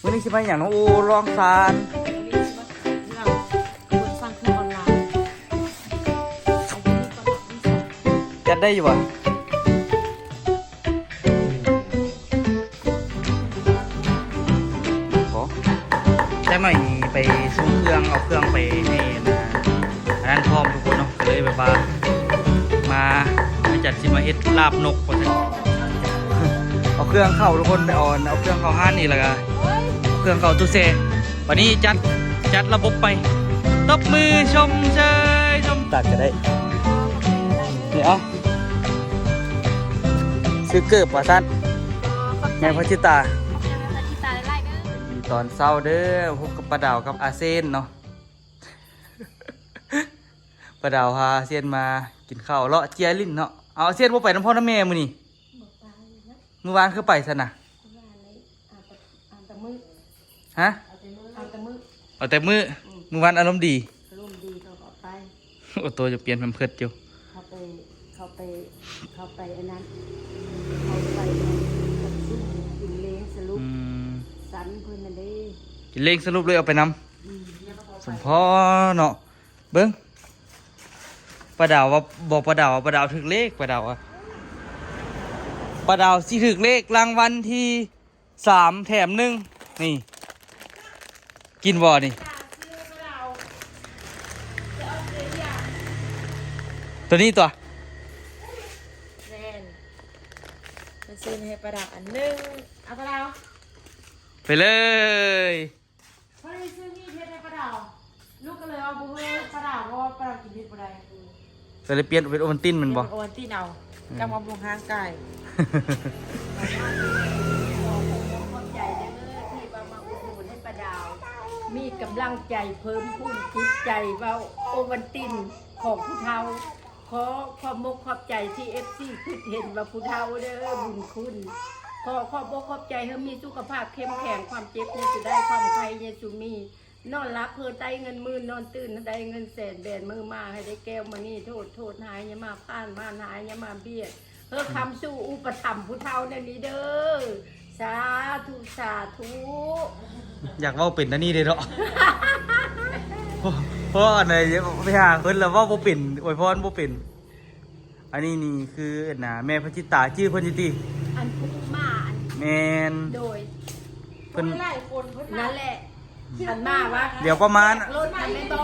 ມື້ນີ້ຊິມາຫຍັງເນາະ? ໂອ້ ລອງຊານ ເລື່ອງຄົນສັ່ງເຄື່ອງອອນລາຍ ຈັດໄດ້ຢູ່ບໍ່? ບໍ່ ຈັກໜ້ອຍນີ້ໄປສົ່ງເຄື່ອງ ເອົາເຄື່ອງໄປໃຫ້ອັນ ອັນນັ້ນພ້ອມທຸກຄົນເນາະ ກໍເລີຍແບບວ່າມາ ແມ່ຈັນຊິມາເຮັດລາບນົກວ່າຊັ້ນ ເອົາເຄື່ອງເຂົ້າທຸກຄົນ ໄປເອົາ ເອົາເຄື່ອງເຂົ້າຮ້ານນີ້ ແລ້ວກໍເອົາເຄື່ອງເຂົ້າຕູ້ແຊ່. ບັດນີ້ຈັດ ຈັດລະບົບໄປ ຕົບມືຊົມເຊີຍ ຊົມຕັດກໍໄດ້ ນີ້ເອົາ ຊື້ເກີບວ່າຊັ້ນ ແມ່ນ ຂອບໃຈ ພັດຈິຕາ ແມ່ນ ພັດຈິຕາຫຼາຍໆເດີ. ຕອນເຊົ້າເດີ ພົບກັບປ້າດາວກັບອາເຊນເນາະ ປ້າດາວພາອາເຊນມາກິນເຂົ້າ ເລາະເຈຍຫຼິ້ນເນາະ. ເອົາ ອາເຊນບໍ່ໄປນຳພໍ່ນຳແມ່ມື້ນີ້? ບໍ່ໄປນະ. ມື້ວານຄືໄປຊັ້ນນະ? ມື້ວານນີ້ ເອົາແຕ່ ເອົາແຕ່ມື້ ຮະ? ເອົາແຕ່ມື້ ເອົາແຕ່ມື້ ອືມ ມື້ວານອາລົມດີ ອາລົມດີ ເຂົາກໍເອົາໄປ ໂອໂຕຈະປ່ຽນແພມເພີດຢູ່ ເຂົາໄປ ເຂົາໄປ ເຂົາໄປອັນນັ້ນ ເຂົາໄປປະຊຸມກິນເລ້ງສະຫຼຸບ ອືມ ສັນເພິ່ນນັ້ນເດ້ ກິນເລ້ງສະຫຼຸບເລີຍເອົາໄປນຳ ອືມ ສົມພໍເນາະ. ເບິ່ງ ປ້າດາວວ່າ ບໍ່ ປ້າດາວວ່າ ປ້າດາວຖືກເລກ ປ້າດາວວ່າ ປ້າດາວຊິຖືກເລກລາງວັນທີສາມແຖມໜຶ່ງ ນີ້ ກິນບໍ່ນີ້? ໂຕນີ້ຕົວະ ແມ່ນ ມາຊື້ໃຫ້ປ້າດາວອັນໜຶ່ງ ເອົາປ້າດາວ ໄປເລີຍ. ພໍດີຊື້ມີດເຮັດໃຫ້ປ້າດາວ ລູກກໍເລີຍເອົາບໍ່ຮູ້ປ້າດາວ ເພາະວ່າປ້າດາວກິນມີດບໍ່ໄດ້ ກໍເລີຍປ່ຽນເປັນໂອວັນຕິນແມ່ນບໍ່? ເປັນໂອວັນຕິນເອົາ ອືມ ກຳບຳລຸງຮ່າງກາຍ ຂອບໃຈເດີທີ່ວ່າມາອຸດໜູນໃຫ້ປ້າດາວ ມີກຳລັງໃຈເພີ່ມພູນຈິດໃຈ ເວົ້າໂອວັນຕິນຂອງຜູ້ເຖົ້າ. ຂໍຂອບມົກຂອບໃຈທີ່ເອັຟຊີຄິດເຫັນວ່າຜູ້ເຖົ້າເດີບຸນຄຸນ ຂໍຂອບອົກຂອບໃຈໃຫ້ມີສຸຂະພາບເຂັ້ມແຂງ ຄວາມເຈັບຢ່າສູ່ໄດ້ ຄວາມໄຂ້ຢ່າສູ່ມີ ນອນຫຼັບເພີໄດ້ເງິນໝື່ນ ນອນຕື່ນໄດ້ເງິນແສນ ແບນມືມາໃຫ້ໄດ້ແກ້ວມະນີ ໂທດໂທດຮ້າຍຢ່າມາຜ່ານ ມານຮ້າຍຢ່າມາບຽດ ເຮີຄຳສູ່ອຸປະຖຳຜູ້ເຖົ້າແນວນີ້ເດີ ສາທຸ ສາທຸ. ຢາກເວົ້າເປັນອັນນີ້ເດ້ເນາະ ເພາະ ເພາະອັນໃດໄປຫາເພິ່ນແລ້ວເວົ້າບໍ່ເປັນ ອວຍພອນບໍ່ເປັນ. ອັນນີ້ນີ້ຄືອັນນະ ແມ່ພັດຈິຕາ ຈື່ເພິ່ນຢູ່ຕິ? ອັນຜູ້ມາອັນ ແມ່ນ ໂດຍ ເພິ່ນ ຫຼາຍຄົນເພິ່ນ ນັ້ນແຫຼະ ອັນມາວ່າ ດຽວປະມານ ແຈກລົດຫັ້ນແມ່ນບໍ່?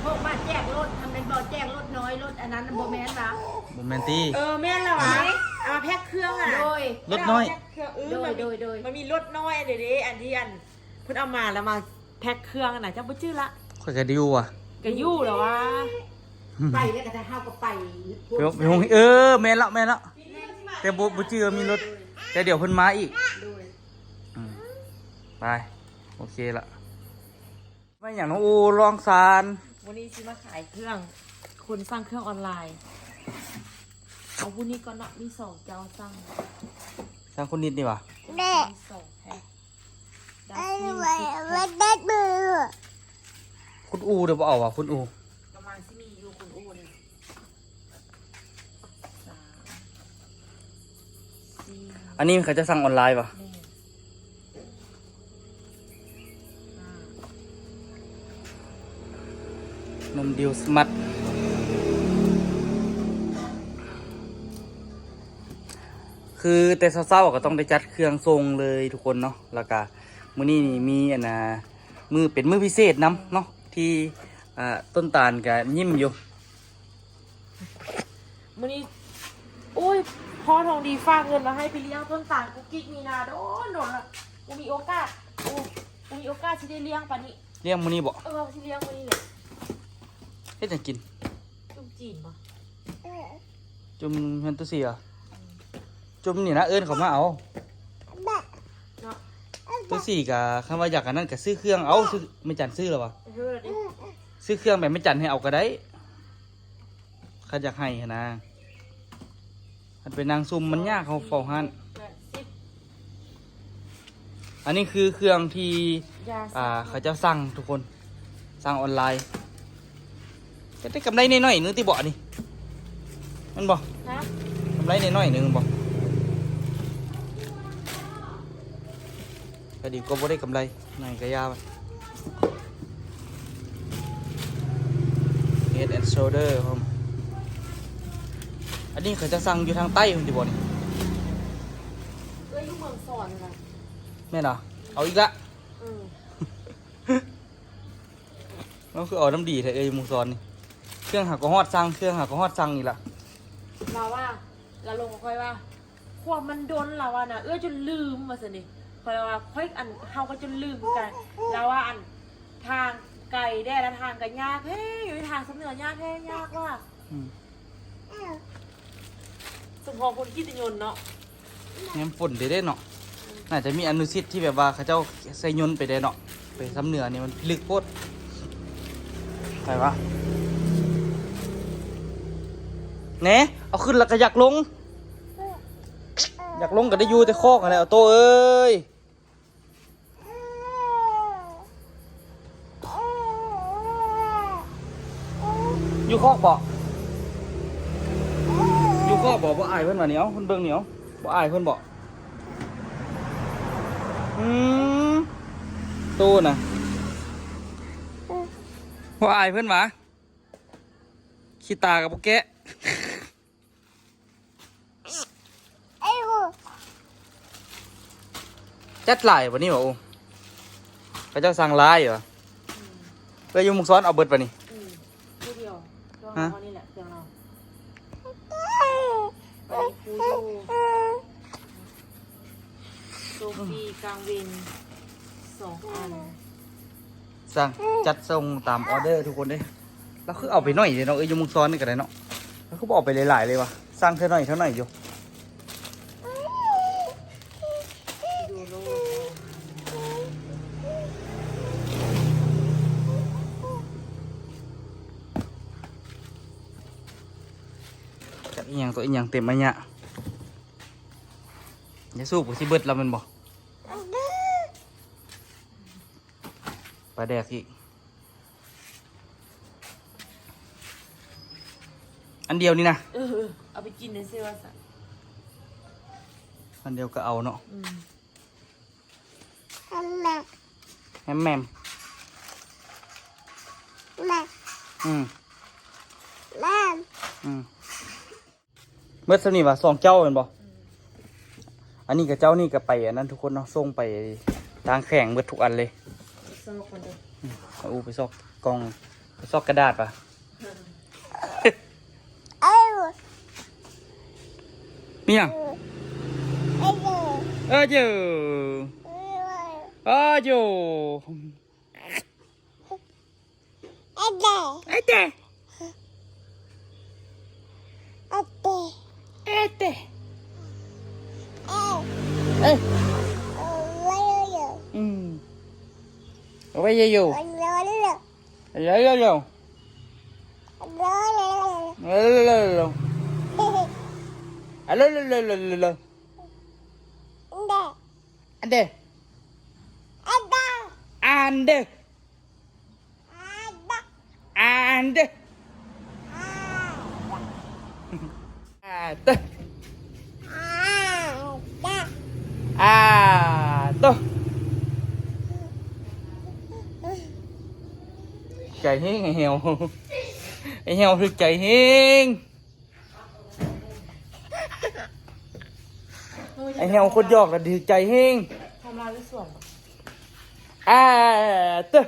ພວກມາແຈກລົດຫັ້ນແມ່ນບໍ່? ແຈກລົດນ້ອຍ ລົດອັນນັ້ນບໍ່ແມ່ນຫວາ? ບໍ່ແມ່ນຕິ? ເອີ ແມ່ນລະຫວາ ເອົາມາແພັກເຄື່ອງຫັ້ນນະ ໂດຍ ລົດນ້ອຍ ແພັກເຄື່ອງ ເອີ ໂດຍ ໂດຍ ໂດຍ ມັນມີລົດນ້ອຍເດ້ ອັນທີ່ອັນ ເພິ່ນເອົາມາແລ້ວມາແພັກເຄື່ອງນະ ເຈົ້າບໍ່ຈື່ລະ? ຂ້ອຍກໍຢູ່ວ່າ ກໍຢູ່ລະວ່າ ໄປແລ້ວກໍຖ້າເຮົາກໍໄປ ໄປໂຮງ ເອີ ແມ່ນລະ ແມ່ນລະ ແຕ່ບໍ່ ບໍ່ຈື່ວ່າມີລົດ ແຕ່ດຽວເພິ່ນມາອີກ ໂດຍ ອືມ ໄປ ໂອເຄລະ. ແມ່ນຫຍັງເນາະ? ໂອ້ ລອງຊານ ມື້ນີ້ຊິມາຂາຍເຄື່ອງ ຄົນສັ່ງເຄື່ອງອອນລາຍ ເອົາຜູ້ນີ້ກ່ອນເນາະ ມີສອງເຈົ້າສັ່ງ ສັ່ງຄົນນິດນີ້ຫວາ? ແມ່ ມີສອງແພັກ ຄຸນອູ່ເດ້ ບໍ່ເອົາຫວາ ຄຸນອູ່? ກຳລັງຊິມີຢູ່ຄຸນອູ່ນີ້ ສາມ ສີ່ ອັນນີ້ເຂົາຈະສັ່ງອອນລາຍຫວາ? ແມ່ນ ຫ້າ ນົມດິວສະໝາດ ຄືແຕ່ເຊົ້າໆ ກໍຕ້ອງໄດ້ຈັດເຄື່ອງສົ່ງເລີຍທຸກຄົນເນາະ ແລ້ວກະມື້ນີ້ນີ້ມີອັນນ່າ ມື້ ເປັນມື້ພິເສດນຳເນາະ ທີ່ ອ່າ ຕົ້ນຕານກະຍິ້ມຢູ່. ມື້ນີ້ ໂອ້ຍ ພໍ່ທອງດີຝາກເງິນມາໃຫ້ໄປລ້ຽງຕົ້ນຕານກຸກກິກມີນາ ໂດນໆ ລະ ບໍ່ມີໂອກາດ ໂອ້ ບໍ່ມີໂອກາດຊິໄດ້ລ້ຽງປານນີ້. ລ້ຽງມື້ນີ້ບໍ? ເອີ ຊິລ້ຽງມື້ນີ້ແຫຼະ. ເຮັດຫຍັງກິນ? ຈຸ່ມຈີນບໍ? ຈຸ່ມເຮືອນຕູ້ສີຫວາ? ຈຸ່ມນີ້ນະ ເອີ້ນເຂົາມາເອົາເນາະ. ຕູ້ສີກະ ຄັນວ່າຢາກອັນນັ້ນກະຊື້ເຄື່ອງເອົາ ຊື້ ແມ່ຈັນຊື້ແລ້ວຫວາ? ຊື້ເຄື່ອງແບບແມ່ຈັນໃຫ້ເອົາກະໄດ້ ຄັນຢາກໃຫ້ຫັ້ນນະ. ຄັນໄປນັ່ງຊຸ່ມມັນຍາກ ເຮົາເຝົ້າຮ້ານ. ອັນນີ້ຄືເຄື່ອງທີ່ ອ່າ ເຂົາເຈົ້າສັ່ງທຸກຄົນ ສັ່ງອອນລາຍ ກໍໄດ້ກຳໄລໜ້ອຍໆໜຶ່ງຕິບໍ ອັນນີ້ ແມ່ນບໍ່? ຮະ? ກຳໄລໜ້ອຍໆໜຶ່ງບໍ່? ກໍດີກວ່າບໍ່ໄດ້ກຳໄລ ໜ້ອຍກໍຢ່າມັນ. Head and Shoulder ພ້ອມ. ອັນນີ້ເຂົາຈະສັ່ງຢູ່ທາງໃຕ້ພຸ້ນຕິບໍ່ນີ້? ເອື້ອຍຢູ່ເມືອງສອນນະ. ແມ່ນຫວາ? ເອົາອີກລະ. ເອີ ເຮົາຄືເອົານຳດີແທ້ ເອື້ອຍຢູ່ເມືອງສອນນີ້. ເຄື່ອງຫາກໍຮອດສັ່ງ ເຄື່ອງຫາກໍຮອດສັ່ງອີກລະ. ລາວວ່າ ລາວລົງກັບຂ້ອຍວ່າ ຄວາມມັນດົນ ລາວວ່ານະ ເອື້ອຍຈົນລືມວ່າຊັ້ນນີ້. ຂ້ອຍລາວວ່າ ຂ້ອຍ ອັນ ເຮົາກໍຈົນລືມຄືກັນ. ລາວວ່າ ອັນ ທາງໄກແດ່ ແລະ ທາງກໍຍາກແທ້ ຢູ່ທາງສຳເໜືອຍາກແທ້ ຍາກວ່າ. ອືມ ສົມພໍຄົນຂີ່ແຕ່ຍົນເນາະ. ຍາມຝົນເດ້ເນາະ. ອືມ ໜ້າຈະມີອະນຸສິດທີ່ແບບວ່າເຂົາເຈົ້າໃສ່ຍົນໄປເດ້ເນາະ. ໄປສຳເໜືອນີ້ມັນລຶກໂພດ. ໃຜວະ? ແໜ ເອົາຂຶ້ນແລ້ວກໍຢາກລົງ. ຢາກລົງກໍໄດ້ຢູ່ແຕ່ຄອກຫັ້ນແຫຼະ ໂຕເອີຍ. ຢູ່ຄອກບໍ? ຢູ່ຄອກບໍ? ບໍ່ອາຍເພິ່ນຫວານີ້? ເອົ້າ ເພິ່ນເບິ່ງນີ້ ເອົ້າ ບໍ່ອາຍເພິ່ນບໍ? ອືມ ໂຕນະ ບໍ່ອາຍເພິ່ນຫວາ? ຂີ້ຕາກໍບໍ່ແກະ. ຈັດຫຼາຍບໍ່ນີ້ຫວາ? ໂອ້ ເຂົາເຈົ້າສັ່ງຫຼາຍຫວາ? ອືມ ເອື້ອຍຢູ່ເມືອງສອນເອົາເບິດບໍ່ນີ້? ອືມ ຜູ້ດຽວ ຮະ? ເຮົານີ້ແຫຼະ ເຄື່ອງເຮົາ. ອັນນີ້ຜູ້ຢູ່ ໂຊຟີກາງເວັນສອງອັນ. ສັ່ງ ຈັດສົ່ງຕາມອໍເດີທຸກຄົນເດ້. ລາວຄືເອົາໄປໜ້ອຍເດ້ເນາະ ເອີ ຢູ່ເມືອງຊອນນີ້ກໍໄດ້ເນາະ. ລາວຄືບໍ່ເອົາໄປຫຼາຍໆເລີຍວະ? ສັ່ງເທື່ອໜ້ອຍເທື່ອໜ້ອຍຢູ່. ຈັກອີ່ຫຍັງຕົວະ ອີ່ຫຍັງເຕັມມາຍະ. ຢາສູບກໍຊິເບິດແລ້ວແມ່ນບໍ່? ປາແດກອີກ ອັນດຽວນີ້ນະ. ເອີ ເອີ ເອົາໄປກິນໄດ້ຊື່ວ່າຊັ້ນ. ອັນດຽວກໍເອົາເນາະ. ອືມ ແຮມແມມ ແຮມແມມ ແມ່ ອືມ ແມ່ ອືມ. ເບິດສ່ຳນີ້ຫວາ? ສອງເຈົ້າແມ່ນບໍ່? ອືມ ອັນນີ້ກະເຈົ້ານີ້ກະໄປອັນນັ້ນທຸກຄົນເນາະ ສົ່ງໄປຕ່າງແຂວງເບິດທຸກອັນເລີຍ. ຊອກກ່ອນເດີ ອືມ ເອົາໄປຊອກກ່ອງ ໄປຊອກກະດາດຫວາ? ມີຫຍັງ? ເອີເຈີ ເອີເຈີ. ອືມ ເອົາໄວ້ເຢ່ໆ. ອັນເດ ອັນເດ ອັນເດ ອາເຕ ອາໂຕ ໃຈແຮງໄອ້ແຮວ ໄອ້ແຮວຖືກໃຈແຮງ. ໄອ້ແຮວຄົນຢອກລະຖືກໃຈແຮງ. ອາເຕີ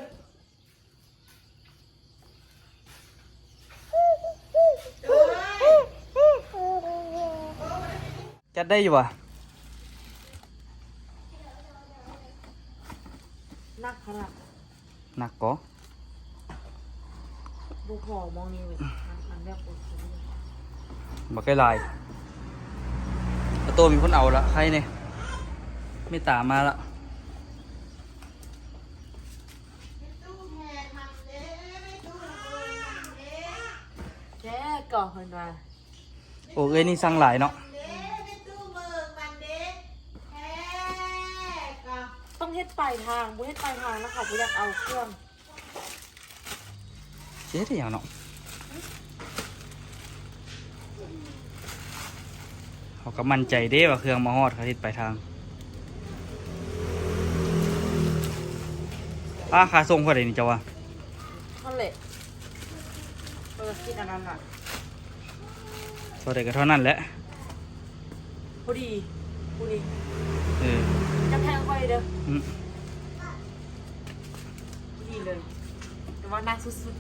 ຈັດໄດ້ຢູ່ຫວາ? ໜັກຂະໜາດ. ໜັກກໍ ບໍ່ພໍມອງນີ້ເວີຍ ມັນ ມັນແບບໂອເຄເລີຍ. ບັກໄກ່ລາຍ ປະໂຕມີຄົນເອົາລະ ໃຄແນ່ ເມດຕາມາລະ. ແທ້ກໍເພິ່ນວ່າ ໂອ້ ເອື້ອຍນີ້ສັ່ງຫຼາຍເນາະ. ຕ້ອງເຮັດປາຍທາງ ບໍ່ເຮັດປາຍທາງແລ້ວເຂົາບໍ່ຢາກເອົາເຄື່ອງ. ຊິເຮັດອີ່ຫຍັງເນາະ ເຮົາກໍໝັ້ນໃຈເດ້ວ່າເຄື່ອງມາຮອດ ເຂົາເຮັດປາຍທາງ. ປາ ຄ່າສົ່ງເທົ່າໃດນີ້ເຈົ້າວ່າ? ນັ້ນແຫຼະ ເອີ ຄິດອັນນັ້ນລະ ເທົ່າໃດກໍເທົ່ານັ້ນແຫຼະ ພໍດີ ພໍດີ ເອີ ຈະແພງຂ້ອຍເດີ ອືມ ດີເລີຍ ແຕ່ວ່າໜັກສຸດ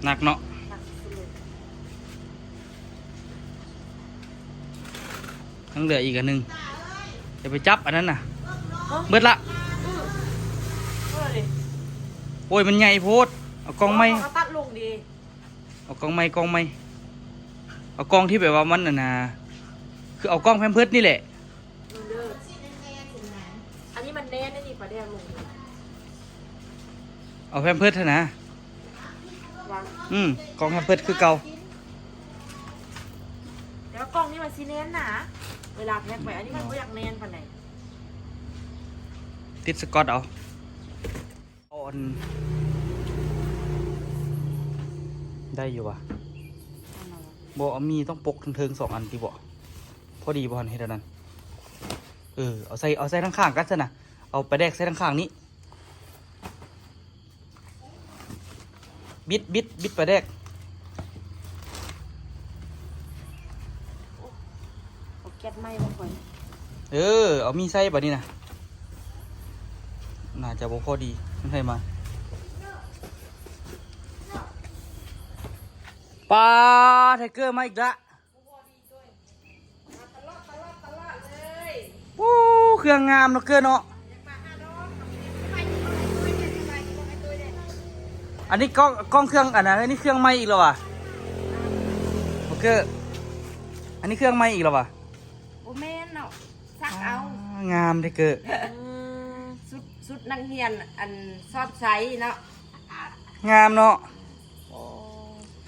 ໆ ໜັກເນາະ ໜັກສຸດໆເລີຍ ຍັງເຫຼືອອີກອັນໜຶ່ງ ຢ່າໄປຈັບອັນນັ້ນນະ ເບິດລະ ເບິດລະເດ ໂອ້ຍ ມັນໃຫຍ່ໂພດ ເອົາກ່ອງໃໝ່ ເອົາຕັດລົງເດ ເອົາກ່ອງໃໝ່ ກ່ອງໃໝ່ ເອົາກ່ອງທີ່ແບບວ່າມັນອັນນ່າ ຄືເອົາກ່ອງແພມເພີດນີ້ແຫຼະ ເອີ ອັນນີ້ມັນແໜ້ນ ອັນນີ້ປາແດກລົງ ເອົາແພມເພີດຫັ້ນນະ ວ່າ ອືມ ກ່ອງແພມເພີດຄືເກົ່າ ແຕ່ວ່າກ່ອງນີ້ມັນຊິແໜ້ນໜາ ເວລາແພັກໄວ້ ອັນນີ້ມັນບໍ່ຢາກແໜ້ນປານໃດ ຕິດສະກອດເອົາ. ອ່ອນ ໄດ້ຢູ່ຫວາ? ບໍ່ ເອົາມີຕ້ອງປົກເທິງໆ ສອງອັນຕິເບາະ? ພໍດີບໍ່ຫັ້ນ ເຮັດອັນນັ້ນ ເອີ ເອົາໃສ່ ເອົາໃສ່ທາງຂ້າງກັນຊັ້ນນະ ເອົາປາແດກໃສ່ທາງຂ້າງນີ້ ບິດ ບິດ ບິດປາແດກ ເອົາແກັດໃໝ່ບໍ່ຂ້ອຍ ເອີ ເອົາມີໃສ່ບາດນີ້ນະ ໜ້າຈະບໍ່ພໍດີ ມັນໃຫ້ມາ ປາ ໄທເກີມາອີກລະ ໂອ້ ເຄື່ອງງາມເນາະ ເກີເນາະ ອັນນີ້ກ້ອງ ກ້ອງເຄື່ອງ ອັນນັ້ນ ອັນນີ້ເຄື່ອງໃໝ່ອີກແລ້ວຫວາ? ໂອເຄ ອັນນີ້ເຄື່ອງໃໝ່ອີກແລ້ວຫວາ? ບໍ່ແມ່ນເນາະ ຊັກເອົາ ອ່າ ງາມເດ້ເກີ ອືມ ຊຸດ ຊຸດນັກຮຽນ ອັນ ຊອບໃຊ້ເນາະ ງາມເນາະ ໂອ້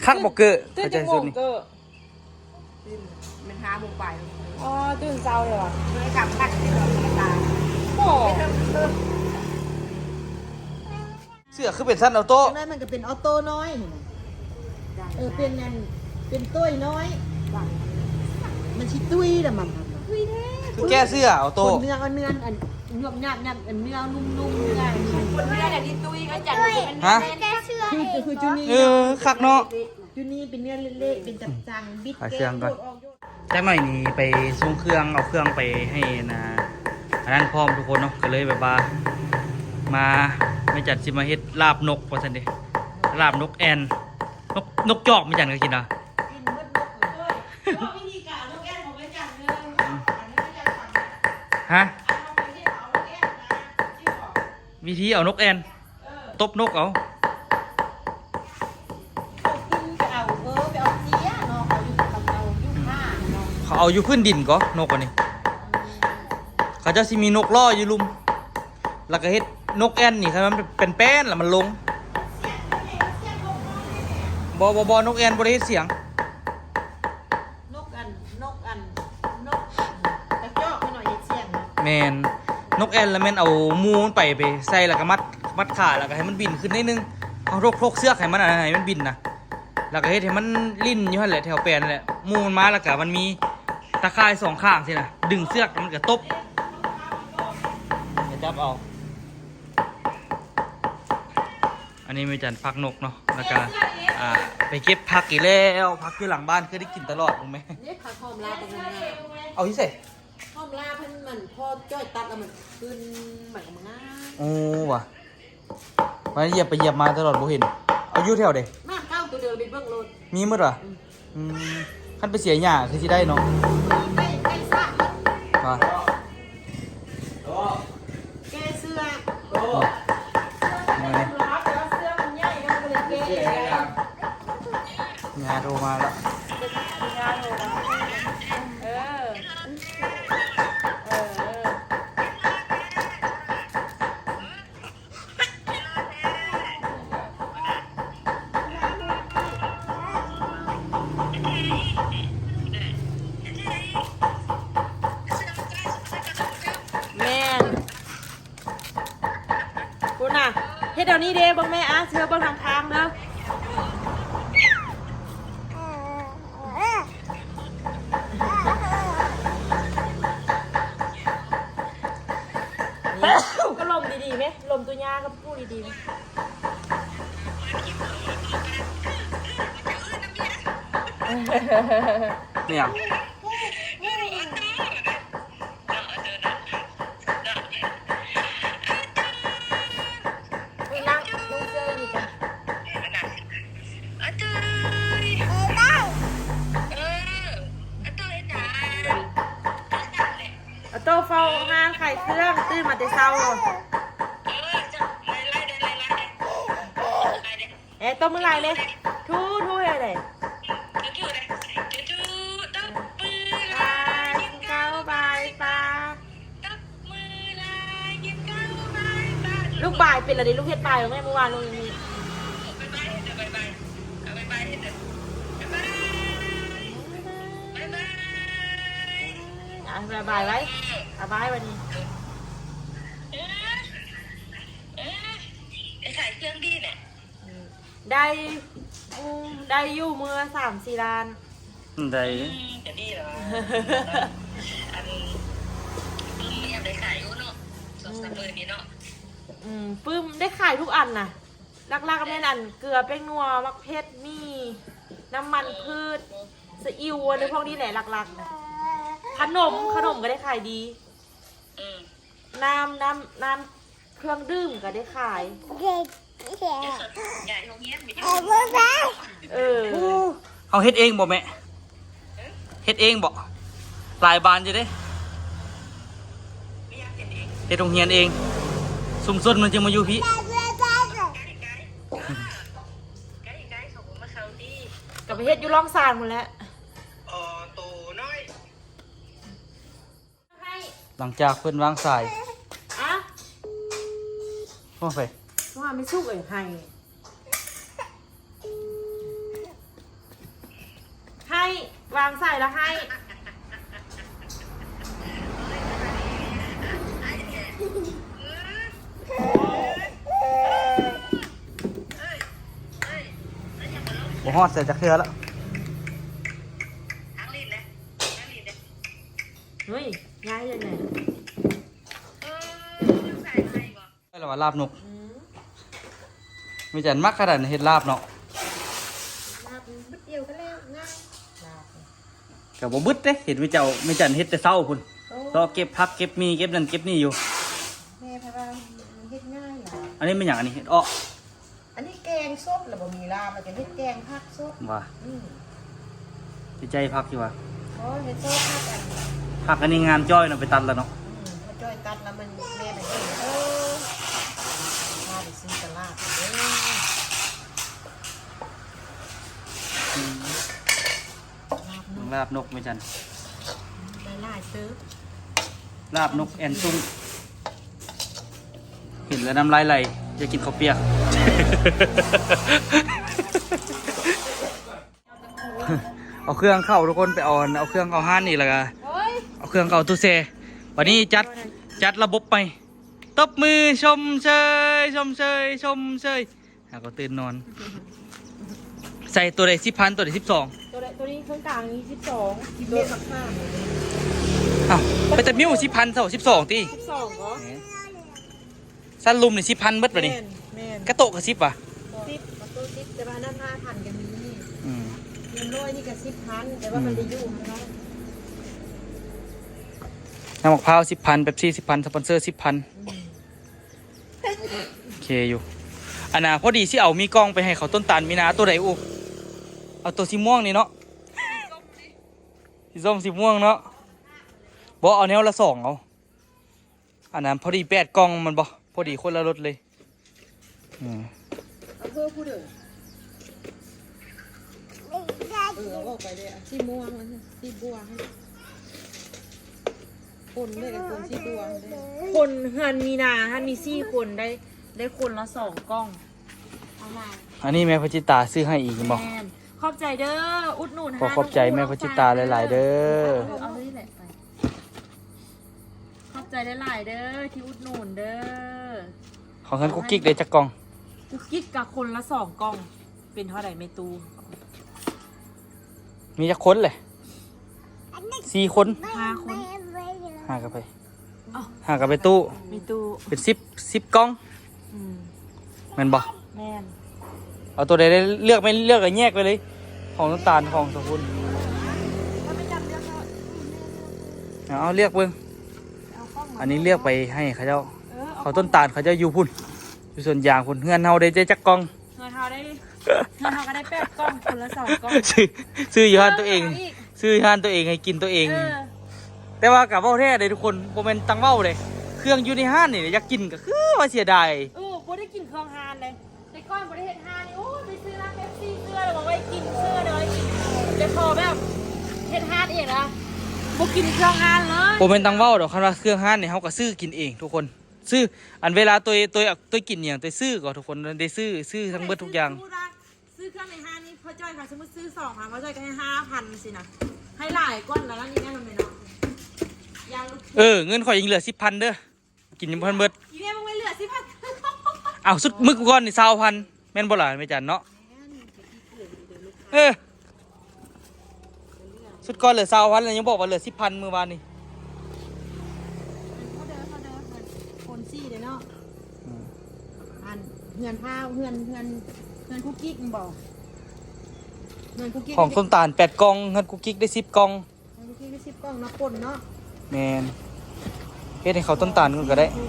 ຄັກບໍ່ເກີ? ເຈົ້າໃສ່ຊຸດນີ້ ຕື່ນ ແມ່ນຫ້າໂມງປາຍ ອໍ ຕື່ນເຊົ້າເລີຍຫວາ? ເລີຍກັບພັກທີ່ເຮົາທຳມະດາ ໂອ້ ເສື້ອຄືເປັນຊັ້ນອອໂຕ້ ຈັ່ງໃດມັນກໍເປັນອອໂຕ້ນ້ອຍຫັ້ນນະ ເອີ ເປັນອັນ ເປັນໂຕ້ຍນ້ອຍ ມັນຊິຕຸ້ຍລະມັງ ຕຸ້ຍແທ້ ຄືແກ້ເສື້ອອອໂຕ້ ຄົນເນື້ອ ເນື້ອອັນຍວບຍາບຍາບ ອັນເນື້ອນຸ້ມໆ ເນື້ອ ຄົນເນື້ອອັນນີ້ຕຸ້ຍ ອາຈານ ຮະ? ແກ້ເສື້ອ ຄື ຄືຈຸນີ້ ເອີ ຄັກເນາະ. ຢູ່ນີ້ເປັນເນື້ອເລະໆ ເປັນຈັງໆ ບິດ ຂາຍເຄື່ອງກ່ອນ ແກ້ໂລດອອກໂລດ ຈັກໜ້ອຍນີ້ໄປສົ່ງເຄື່ອງ ເອົາເຄື່ອງໄປໃຫ້ນາ ອັນນັ້ນພ້ອມທຸກຄົນເນາະ ກໍເລີຍແບບວ່າ ມາ ແມ່ຈັນຊິມາເຮັດລາບນົກວ່າຊັ້ນເດ ລາບນົກແອ່ນ ນົກ ນົກຈອກ ແມ່ຈັນກໍກິນຫວາ? ກິນໝົດນົກເລີຍ ວິທີການເອົານົກແອ່ນຂອງແມ່ຈັນເດີ ຮະ? ວິທີເອົານົກແອ່ນ ຕົບນົກເອົາ ເຂົາຂຶ້ນໄປເອົາ ເອີ ໄປເອົາເຊຍເນາະ ເຂົາຢູ່ ເຂົາເອົາຢູ່ຂ້າງເນາະ ເຂົາເອົາຢູ່ພື້ນດິນກໍນົກອັນນີ້ ເຂົາເຈົ້າຊິມີນົກລໍ້ຢູ່ລຸ່ມ ແລ້ວກໍເຮັດນົກແອ່ນນີ້ ຄັນມັນເປັນແປ້ນແລ້ວມັນລົງ ບໍ່ ບໍ່ ບໍ່ ນົກແອ່ນບໍ່ໄດ້ເຮັດສຽງ. ນົກອັນ ນົກອັນ ນົກກະຈອກເພິ່ນເຮັດສຽງເນາະ ແມ່ນ ນົກແອ່ນລະແມ່ນເອົາໝູມັນໄປ ໄປໃສ່ລະກະມັດ ມັດຂາລະກະໃຫ້ມັນບິນຂຶ້ນໜ້ອຍໜຶ່ງ ເຮົາທົກ ທົກເຊືອກໃຫ້ມັນ ອັນນັ້ນ ໃຫ້ມັນບິນນະ ລະກະເຮັດໃຫ້ມັນຫຼິ້ນຢູ່ຫັ້ນແຫຼະ ແຖວແປນນັ້ນແຫຼະ ໝູມັນມາລະກະມັນມີຕາຂ່າຍສອງຂ້າງຊີ້ນະ ດຶງເຊືອກລະມັນກະຕົບ ຈັບເອົາ. ອັນນີ້ແມ່ຈັນພັກນົກເນາະ ແລ້ວກະ ອ່າ ໄປເກັບຜັກອີກແລ້ວ ຜັກຢູ່ຫຼັງບ້ານ ຄືໄດ້ກິນຕະຫຼອດ ເບິ່ງແມ ນີ້ຜັກຫອມລາວ ເອົາຢູ່ໃສ? ຫອມລາວເພິ່ນມັນພໍຈ້ອຍຕັດແລ້ວມັນຂຶ້ນ ມັນກໍງາມ ໂອ້ ຫວາ ມາຢຽບໄປຢຽບມາຕະຫຼອດ ບໍ່ເຫັນ ເອົາຢູ່ແຖວໃດ? ນ້ຳເກົ່າໂຕເດີມ ໄປເບິ່ງໂລດ ມີໝົດຫວາ? ອືມ ອືມ ຄັນໄປເສຍຫຍ້າຄືຊິໄດ້ເນາະ ໄດ້ ໄດ້ສະ ວ່າ ແກ້ເສື້ອ ເສື້ອມັນໃຫຍ່ເນາະ ກໍເລີຍແກ້ ຍາໂທມາແລ້ວ ຍາໂທມາ ເອີ ເອີ ເອີ. ແມ່ນ ພຸ້ນນະ ເຮັດແນວນີ້ເດ້ ເບິ່ງແມ່ ອາ ຊິເບິ່ງທາງທາງເດີ. ເອີ ເອີ ເອີ ເອີ. ກໍລົມດີໆແມະ ລົມຕົວຍາກັບຜູ້ດີໆແມະ. ອີ່ຫຍັງ? ອຸ້ຍ ນັ່ງ ນຸ່ງເສື້ອຢູ່ນີ້ກະ ອາໂຕຍ ເອີ ອາໂຕຍເຮັດຫຍັງ? ອາໂຕເຝົ້າຮ້ານຂາຍເຄື່ອງ ຕື່ນມາແຕ່ເຊົ້າ. ເອີ ເຈົ້າ ໄລ່ໆເດີ ໄລ່ໆເດີ ໄລ່ໆເດີ. ເອະ ຕົບມືຫຼາຍເລີຍ ທູໆເລີຍ ຕບມືຫຼາຍ ກິນເຂົ້າບາຍປາ ຕບມືຫຼາຍ ກິນເຂົ້າບາຍປາ. ລູກບາຍເປັນລະເດ ລູກເຮັດບາຍແມ່ ມື້ວານລູກຍັງເຮັດ. ບາຍບາຍເຮັດເດີ ບາຍບາຍ ເອົາບາຍບາຍເຮັດເດີ ບາຍບາຍ ບາຍບາຍ ອາ ບາຍບາຍໄວ້ ອາ ບາຍບາຍບາດນີ້. ເອີ ເອີ ໄດ້ຂາຍເຄື່ອງດີແຫຼະ. ອືມ ໄດ້ ອືມ ໄດ້ຢູ່ມື້ລະສາມສີ່ລ້ານ. ໄດ້ ອືມ ກະດີແລ້ວ ອັນ ປຶ້ມຍັງໄດ້ຂາຍຢູ່ເນາະ ສອງສາມມື້ນີ້ເນາະ. ອືມ ປຶ້ມໄດ້ຂາຍທຸກອັນນະ ຫຼັກໆແມ່ນອັນເກືອ ແປ້ງນົວ ໝາກເຜັດ ໝີ່ ນ້ຳມັນພືດ ເອີ ສະອິ້ວ ອັນພວກນີ້ແຫຼະຫຼັກໆນະ. ຂະໜົມ ຂະໜົມກະໄດ້ຂາຍດີ. ອືມ ນ້ຳ ນ້ຳ ນ້ຳເຄື່ອງດື່ມກະໄດ້ຂາຍ. ເອີ ເຮົາເຮັດເອງບໍ່ແມ່? ເຮັດເອງບໍ່? ຫຼາຍບານຢູ່ເດ້ ເຮັດໂຮງຮຽນເອງ ຊຸມຊົນມັນຈຶ່ງມາຢູ່ພີ້. ກະໄປເຮັດຢູ່ລ່ອງຊານພຸ້ນແຫຼະ. ໃຫ້ ຫຼັງຈາກເພິ່ນວາງສາຍ ອະ ໂອ້ຍ ວ່າແມ່ສຸກເອີຍ ໃຫ້ ໃຫ້ ວາງສາຍລະໃຫ້. ບໍ່ຮອດໃສ່ຈັກເທື່ອລະ. ເຮີ້ຍ ຍ້າຍເຮັດຫຍັງ? ລາບນົກ ອືມ ແມ່ຈັນມັກຂະໜາດເຮັດລາບເນາະ. ລາບບຶດດຽວກະແລ້ວ ງ່າຍ ລາບ ກະບໍ່ບຶດເດ້ ເຫັນແມ່ເຈົ້າ ແມ່ຈັນເຮັດແຕ່ເຊົ້າພຸ້ນ. ໂອ້ ເລາະເກັບຜັກເກັບໝີ່ ເກັບນັ້ນເກັບນີ້ຢູ່. ແມ່ພະວ່າເຮັດງ່າຍຫຼາຍ. ອັນນີ້ແມ່ນຫຍັງ? ອັນນີ້ເຫັດເອາະ. ອັນນີ້ແກງສົດລະບໍ່ມີລາບ ລະກະເຮັດແກງຜັກສົດ. ວ່າ ອືມ ໄປໃຈຜັກຢູ່ວ່າ. ໂອ້ ເຮັດໂຊຜັກອັນ ຜັກອັນນີ້ງາມຈ້ອຍເນາະ ໄປຕັດລະເນາະ. ອືມ ພໍຈ້ອຍຕັດລະມັນ ແມ່ໄປເຮັດ ເອີ ພາໄປຊື້ຕະຫຼາດເດີ. ອືມ ລາບນົກ ລາບນົກແມ່ຈັນ ໄດ້ຫຼາຍເຕີບ. ລາບນົກແອ່ນຕຸ້ງ ເຫັນແລ້ວນ້ຳລາຍໄຫຼ ຢາກກິນເຂົ້າປຽກ. ເອົາເຄື່ອງເຂົ້າທຸກຄົນ ໄປເອົາ ເອົາເຄື່ອງເຂົ້າຮ້ານນີ້ ລະກະ ໂອ້ຍ ເອົາເຄື່ອງເຂົ້າຕູ້ແຊ່. ບາດນີ້ຈັດ ຈັດລະບົບໃໝ່ ຕົບມືຊົມເຊີຍ ຊົມເຊີຍ ຊົມເຊີຍ. ຫາກໍຕື່ນນອນ. ໃສ່ໂຕໃດສິບພັນ ໂຕໃດສິບສອງ? ໂຕໃດ ໂຕນີ້ເຄິ່ງກາງນີ້ສິບສອງ ສິບເອັດ ສິບສາມ. ອ້າວ ເປັນຕາມິວສິບພັນ ເທົ່າສິບສອງຕິ? ສິບສອງບໍ? ຊັ້ນລຸ່ມນີ້ສິບພັນເບິດບາດນີ້. ແມ່ນ ແມ່ນ. ກະໂຕະກະສິບຫວາ? ສິບ ກະໂຕະສິບ ແຕ່ວ່າອັນນັ້ນຫ້າພັນກະມີ. ອືມ ເງິນຮ້ອຍນີ້ກະສິບພັນ ແຕ່ວ່າມັນໄດ້ຢູ່ຂ້າງນອກ. ອືມ ນ້ຳໝາກພ້າວສິບພັນ ເປັບຊີສິບພັນ ສະປອນເຊີສິບພັນ. ອືມ ໂອເຄຢູ່. ອັນນ່າ ພໍດີຊິເອົາມີກ່ອງໄປໃຫ້ເຂົາຕົ້ນຕານມີນາ. ໂຕໃດອູ? ເອົາໂຕສີມ່ວງນີ້ເນາະ ສີສົ້ມສີມ່ວງເນາະ. ບໍ່ ເອົາແນວລະສອງເອົາ. ອັນນັ້ນພໍດີແປດກ່ອງແມ່ນບໍ່? ພໍດີຄົນລະລົດເລີຍ. ອືມ ອຳເພີຜູ້ເດີ ເອີ ເອົາອອກໄປເລີຍ ສີມ່ວງ ສີບົວ ຄົນເລີຍ ຄົນສີບົວ ຄົນເຮືອນມີນາຫັ້ນມີສີ່ຄົນ ໄດ້ ໄດ້ຄົນລະສອງກ່ອງ. ເອົາມາ ອັນນີ້ແມ່ພະຈິດຕາຊື້ໃຫ້ອີກແມ່ນບໍ່? ແມ່ນ ຂອບໃຈເດີ ອຸດໜູນ. ຂໍຂອບໃຈແມ່ພະຈິດຕາຫຼາຍໆເດີ. ເອີ ເອົາເລີຍແຫຼະ ໄປ. ຂອບໃຈຫຼາຍໆເດີ ທີ່ອຸດໜູນເດີ. ຂອງເຮືອນກຸກກິກໄດ້ຈັກກ່ອງ? ກຸກກິກກະຄົນລະສອງກ່ອງ. ເປັນເທົ່າໃດແມ່ຕູ້? ມີຈັກຄົນແຫຼະ? ສີ່ຄົນ ຫ້າຄົນ. ຫາກັບໃຜ? ຫາກັບໄປຕູ້ ມີຕູ້ ເປັນສິບ ສິບກ່ອງ ອືມ ແມ່ນບໍ່? ແມ່ນ ເອົາຕົວໃດໄດ້ເລືອກ ແມ່ນເລືອກແລ້ວແຍກໄປເລີຍ ຂອງນ້ຳຕານ ຂອງສາວພຸນ ເອົາເລືອກເບິ່ງ ເອົາຂອງມາ ອັນນີ້ເລືອກໄປໃຫ້ເຂົາເຈົ້າ ເອີ ເອົາຂອງ ເຂົາຕົ້ນຕານເຂົາເຈົ້າຢູ່ພຸ້ນ ຢູ່ສວນຢາງພຸ້ນ ເຮືອນເຮົາໄດ້ຈັກກ່ອງ? ເຮືອນເຮົາໄດ້ ເຮືອນເຮົາກໍໄດ້ແປດກ່ອງ ຄົນລະສອງກ່ອງ ຊື້ ຊື້ຢູ່ຮ້ານຕົວເອງ ເອີ ຊື້ຢູ່ຮ້ານຕົວເອງ ໃຫ້ກິນຕົວເອງ ເອີ ແຕ່ວ່າກໍເວົ້າແທ້ເດ້ທຸກຄົນ ບໍ່ແມ່ນຕັງເວົ້າເດ້ ເຄື່ອງຢູ່ໃນຮ້ານນີ້ ຢາກກິນກໍຄືວ່າເສຍດາຍ ເອີ ບໍ່ໄດ້ກິນເຄື່ອງຮ້ານເດ້ ແຕ່ກ່ອນບໍ່ໄດ້ເຮັດຮ້ານນີ້ ໂອ້ຍ ໄປຊື້ນ້ຳເປັບຊີ ຊື້ແລ້ວບໍ່ໄວ້ກິນ ຊື້ແລ້ວໄວ້ກິນ ແຕ່ພໍແບບເຮັດຮ້ານເອງນະ ບໍ່ກິນເຄື່ອງຮ້ານເລີຍ ບໍ່ແມ່ນຕັງເວົ້າດອກ ຄັນວ່າເຄື່ອງຮ້ານນີ້ ເຮົາກໍຊື້ກິນເອງທຸກຄົນ ຊື້ ອັນເວລາຕົວ ຕົວ ຕົວກິນອີ່ຫຍັງ ຕົວຊື້ກໍທຸກຄົນ ໄດ້ຊື້ ຊື້ທັງເບິດທຸກຢ່າງ ຊື້ເຄື່ອງໃນຮ້ານນີ້ ພໍ່ຈ້ອຍ ຄັນສົມມຸດຊື້ສອງພັນ ພໍ່ຈ້ອຍກໍໃຫ້ຫ້າພັນຊີ້ນະ ໃຫ້ຫຼາຍກ່ອນນະ ນີ້ແມ່ນບໍ່ແມ່ນເນາະ ຢ່າງລູກ ເອີ ເງິນຂ້ອຍຍັງເຫຼືອສິບພັນເດີ ກິນຍັງບໍ່ທັນເບິດ ອີແມ່ ມຶງໄວ້ເຫຼືອສິບພັນ ອ້າວ ຊຸດມື້ກ່ອນນີ້ຊາວພັນ ແມ່ນບໍ່ລະແມ່ຈັນເນາະ? ແມ່ນ ເອີ ຊຸດກ່ອນເຫຼືອຊາວພັນ ແລ້ວຍັງບອກວ່າເຫຼືອສິບພັນມື້ວານນີ້ ອັນເທົ່າເດີ ເທົ່າເດີ ຄົນສີ່ເດ້ເນາະ ອືມ ອັນເຮືອນພ້າວ ເຮືອນ ເຮືອນ ເຮືອນກຸກກິກແມ່ນບໍ່? ເຮືອນກຸກກິກ ຂອງຕົ້ນຕານແປດກ່ອງ ເຮືອນກຸກກິກໄດ້ສິບກ່ອງ ເຮືອນກຸກກິກໄດ້ສິບກ່ອງເນາະ ປົ່ນເນາະ ແມ່ນ ເຮັດໃຫ້ເຂົາຕົ້ນຕານກ່ອນກໍໄດ້ ເອີ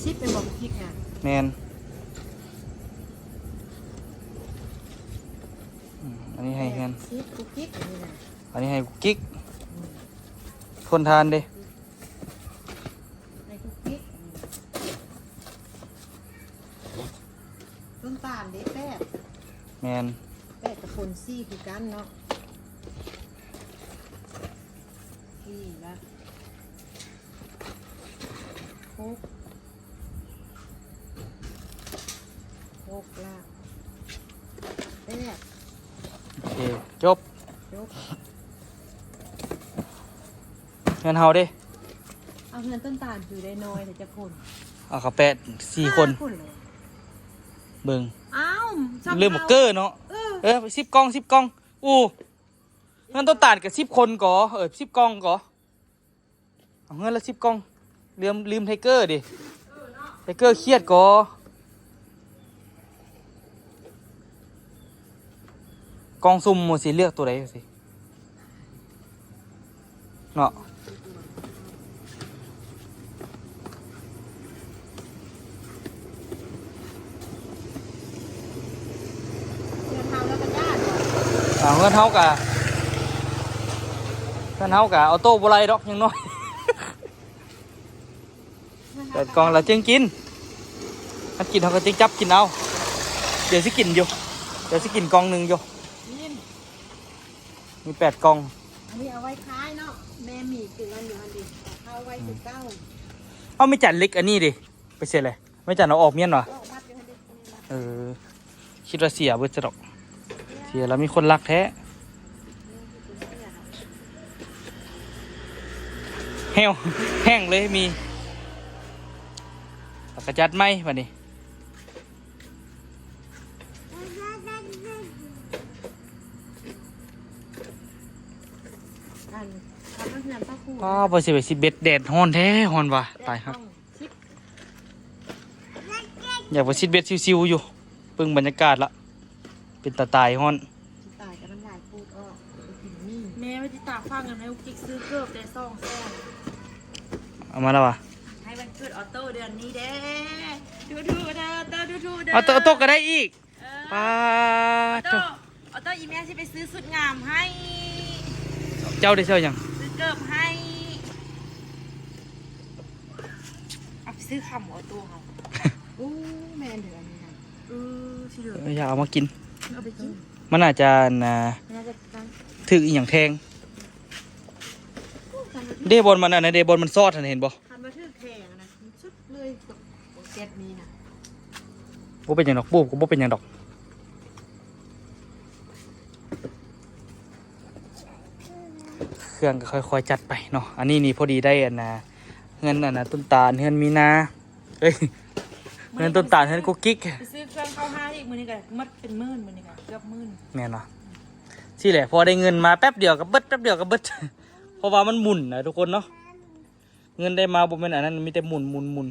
ສິບແມ່ນບໍ່ກຸກກິກນະ? ແມ່ນ ອືມ ອັນນີ້ໃຫ້ເຮືອນ ສິບກຸກກິກ ອັນນີ້ນະ ອັນນີ້ໃຫ້ກຸກກິກ ອືມ ທົນທານເດ້ ໃຫ້ກຸກກິກ ອືມ ຕົ້ນຕານເດ້ແປດ ແມ່ນ ແປດກັບຄົນສີ່ຄືກັນເນາະ ສີ່ລະ ຫົກ ຫົກລະ ແປດ ໂອເຄ ຈົບ ຈົບ ເຮືອນເຮົາເດ້ ເອົາເຮືອນຕົ້ນຕານຄືໄດ້ນ້ອຍແທ້ຈັກຄົນ ເອົາເຂົາແປດ ສີ່ຄົນ ຫ້າຄົນເລີຍ ເບິ່ງ ອ້າວ ລືມບັກເກີເນາະ ເອີ ເອີ ສິບກ່ອງ ສິບກ່ອງ ໂອ້ ເຮືອນຕົ້ນຕານກໍສິບຄົນກໍ ເອີ ສິບກ່ອງກໍ ເອົາເຮືອນລະສິບກ່ອງ ລືມ ລືມໄທເກີເດ້ ໄທເກີຄຽດກໍ ກ່ອງສຸ່ມ ວ່າຊິເລືອກຕົວໃດຊິເນາະ ເຮືອນເຮົາແລ້ວກໍຢ້ານ ອ່າ ເຮືອນເຮົາກະ ເຮືອນເຮົາກະເອົາໂຕ້ບໍ່ໄລ່ດອກ ຍັງນ້ອຍ ແປດກ່ອງລະຈຶ່ງກິນ ຄັນກິນເຮົາກໍຈຶ່ງຈັບກິນເອົາ ດຽວຊິກິນຢູ່ ດຽວຊິກິນກ່ອງໜຶ່ງຢູ່ ມີແປດກ່ອງ ອັນນີ້ເອົາໄວ້ຂາຍເນາະ ແມ່ໝີກຶງອັນຢູ່ຫັ້ນເດ ເອົາໄວ້ຄືເກົ່າ ເອົາ ແມ່ຈັນເຫຼັກອັນນີ້ເດ ໄປໃສແຫຼະ ແມ່ຈັນເອົາອອກແມ່ນຫວາ? ເອີ ຄິດວ່າເສຍເບິດຊະດອກ ເສຍແລ້ວມີຄົນລັກແທ້ ແຫ້ວ ແຫ້ງເລີຍມີ ແລ້ວກໍຈັດໃໝ່ບາດນີ້ ອັນ ຄັນວ່າເຮືອນພະຄູ ອ້າ ບໍ່ຊິໄປຊິເບັດ ແດດຮ້ອນແທ້ ຮ້ອນວ່າ ຕາຍ ແດດຮ້ອນ ເຮົາ ສິບ ຢາກໄປຊິດເບັດຊິວໆຢູ່ ເບິ່ງບັນຍາກາດລະ ເປັນຕາຕາຍຮ້ອນ ຕາຍກໍນ້ຳລາຍປູດອອກ ໄປກິນໝີ່ ແມ່ວ່າຊິຕາກຝາກເງິນໃຫ້ກຸກກິກຊື້ເກີບແດ່ສອງແສນ ເອົາມາແລ້ວຫວາ? ໃຫ້ວັນເກີດອອໂຕ້ເດືອນນີ້ເດ້ ທຸໆເດີ ອອໂຕ້ທຸໆເດີ ອອໂຕ້ ອອໂຕ້ກໍໄດ້ອີກ ເອີ ປາດໂທ້ ອອໂຕ້ ອອໂຕ້ ອີແມ່ຊິໄປຊື້ຊຸດງາມໃຫ້ ເຈົ້າໄດ້ເຈົ້າຫຍັງ? ຊື້ເກີບໃຫ້ ເອົາໄປຊື້ຄຳ ອອໂຕ້ເຮົາ ໂອ້ ແມ່ນເດີອັນນີ້ນະ ເອີ ຊິເດີ ເອີ ຢາກເອົາມາກິນ ເອົາໄປກິນ ມັນອາດຈະ ອັນ ຖືກອີ່ຫຍັງແທງ ໂອ້ ຄັນວ່າຖືກ ເດ້ ບ່ອນມັນ ອັນນັ້ນເດ້ ບ່ອນມັນຊອດຫັ້ນ ເຫັນບໍ່? ຄັນວ່າຖືກແທງນະ ສຸດເລີຍ ເຈັດນີ້ນະ ບໍ່ເປັນຫຍັງດອກ ປູບກໍບໍ່ເປັນຫຍັງດອກ ເຄື່ອງກໍຄ່ອຍໆຈັດໄປເນາະ ອັນນີ້ນີ້ພໍດີໄດ້ ອັນນ່າ ເຮືອນ ອັນນ່າ ຕົ້ນຕານ ເຮືອນມີນາ ເອີຍ ເຮືອນຕົ້ນຕານ ເຮືອນກຸກກິກ ໄປຊື້ເຄື່ອງເຂົ້າຫ້າງອີກ ມື້ນີ້ກໍໝົດເປັນໝື່ນ ມື້ນີ້ກໍເກືອບໝື່ນ ແມ່ນບໍ່? ອືມ ຊີ້ແຫຼະ ພໍໄດ້ເງິນມາແປັບດຽວກໍເບິດ ແປັບດຽວກໍເບິດ ເພາະວ່າມັນໝຸນນະທຸກຄົນເນາະ. ເງິນໄດ້ມາບໍ່ແມ່ນອັນນັ້ນ ມີແຕ່ໝຸນ ໝຸນ ໝຸນ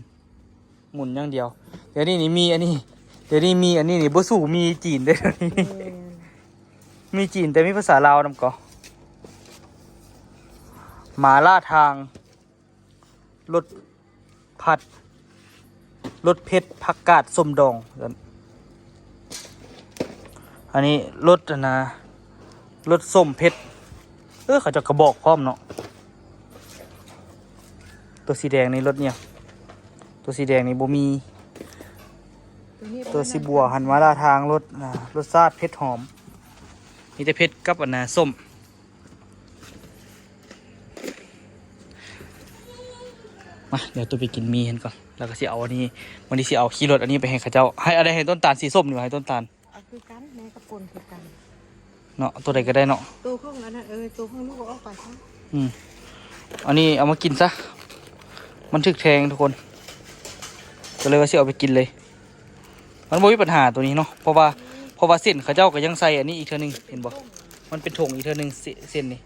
ໝຸນຢ່າງດຽວ. ດຽວນີ້ນີ້ມີອັນນີ້ ດຽວນີ້ມີອັນນີ້ນີ້ ບໍ່ສູ້ມີຈີນເດ້ ດຽວນີ້ ແມ່ນ ມີຈີນ ແຕ່ມີພາສາລາວນຳກໍ ໝາລ່າທາງ ລົດຜັດ ລົດເຜັດຜັກກາດສົ້ມດອງ ອັນນີ້ລົດອັນນະ ລົດສົ້ມເຜັດ ເອີ ເຂົາເຈົ້າກະບອກພ້ອມເນາະ. ຕົວສີແດງນີ້ລົດຫຍັງ? ຕົວສີແດງນີ້ບໍ່ມີ. ຕົວສີບົວຫັ້ນ ມາລ່າທາງ ລົດ ອ່າ ລົດຊາດເຜັດຫອມ ມີແຕ່ເຜັດກັບອັນນະ ສົ້ມ. ມາ ດຽວໂຕໄປກິນໝີ່ຫັ້ນກ່ອນ ແລ້ວກໍຊິເອົາອັນນີ້ ມື້ນີ້ຊິເອົາຂີ່ລົດອັນນີ້ໄປໃຫ້ເຂົາເຈົ້າ. ໃຫ້ ອັນໃດໃຫ້ຕົ້ນຕານ ສີສົ້ມນີ້ໃຫ້ຕົ້ນຕານ? ເອົາຄືກັນ ແມ່ກໍປົນຄືກັນເນາະ ຕົວໃດກໍໄດ້ເນາະ ໂຕຂອງອັນນັ້ນ ເອີ ໂຕຂອງລູກກໍອອກໄປຊະ. ອືມ ອັນນີ້ເອົາມາກິນຊະ ມັນຖືກແທງທຸກຄົນ ກໍເລີຍວ່າຊິເອົາໄປກິນເລີຍ. ມັນບໍ່ມີບັນຫາຕົວນີ້ເນາະ ເພາະວ່າ ເພາະວ່າເສັ້ນເຂົາເຈົ້າກໍຍັງໃສ່ອັນນີ້ອີກເທື່ອໜຶ່ງ ເຫັນບໍ່? ມັນເປັນຖົງອີກເທື່ອໜຶ່ງ ເສັ້ນ ເສັ້ນນີ້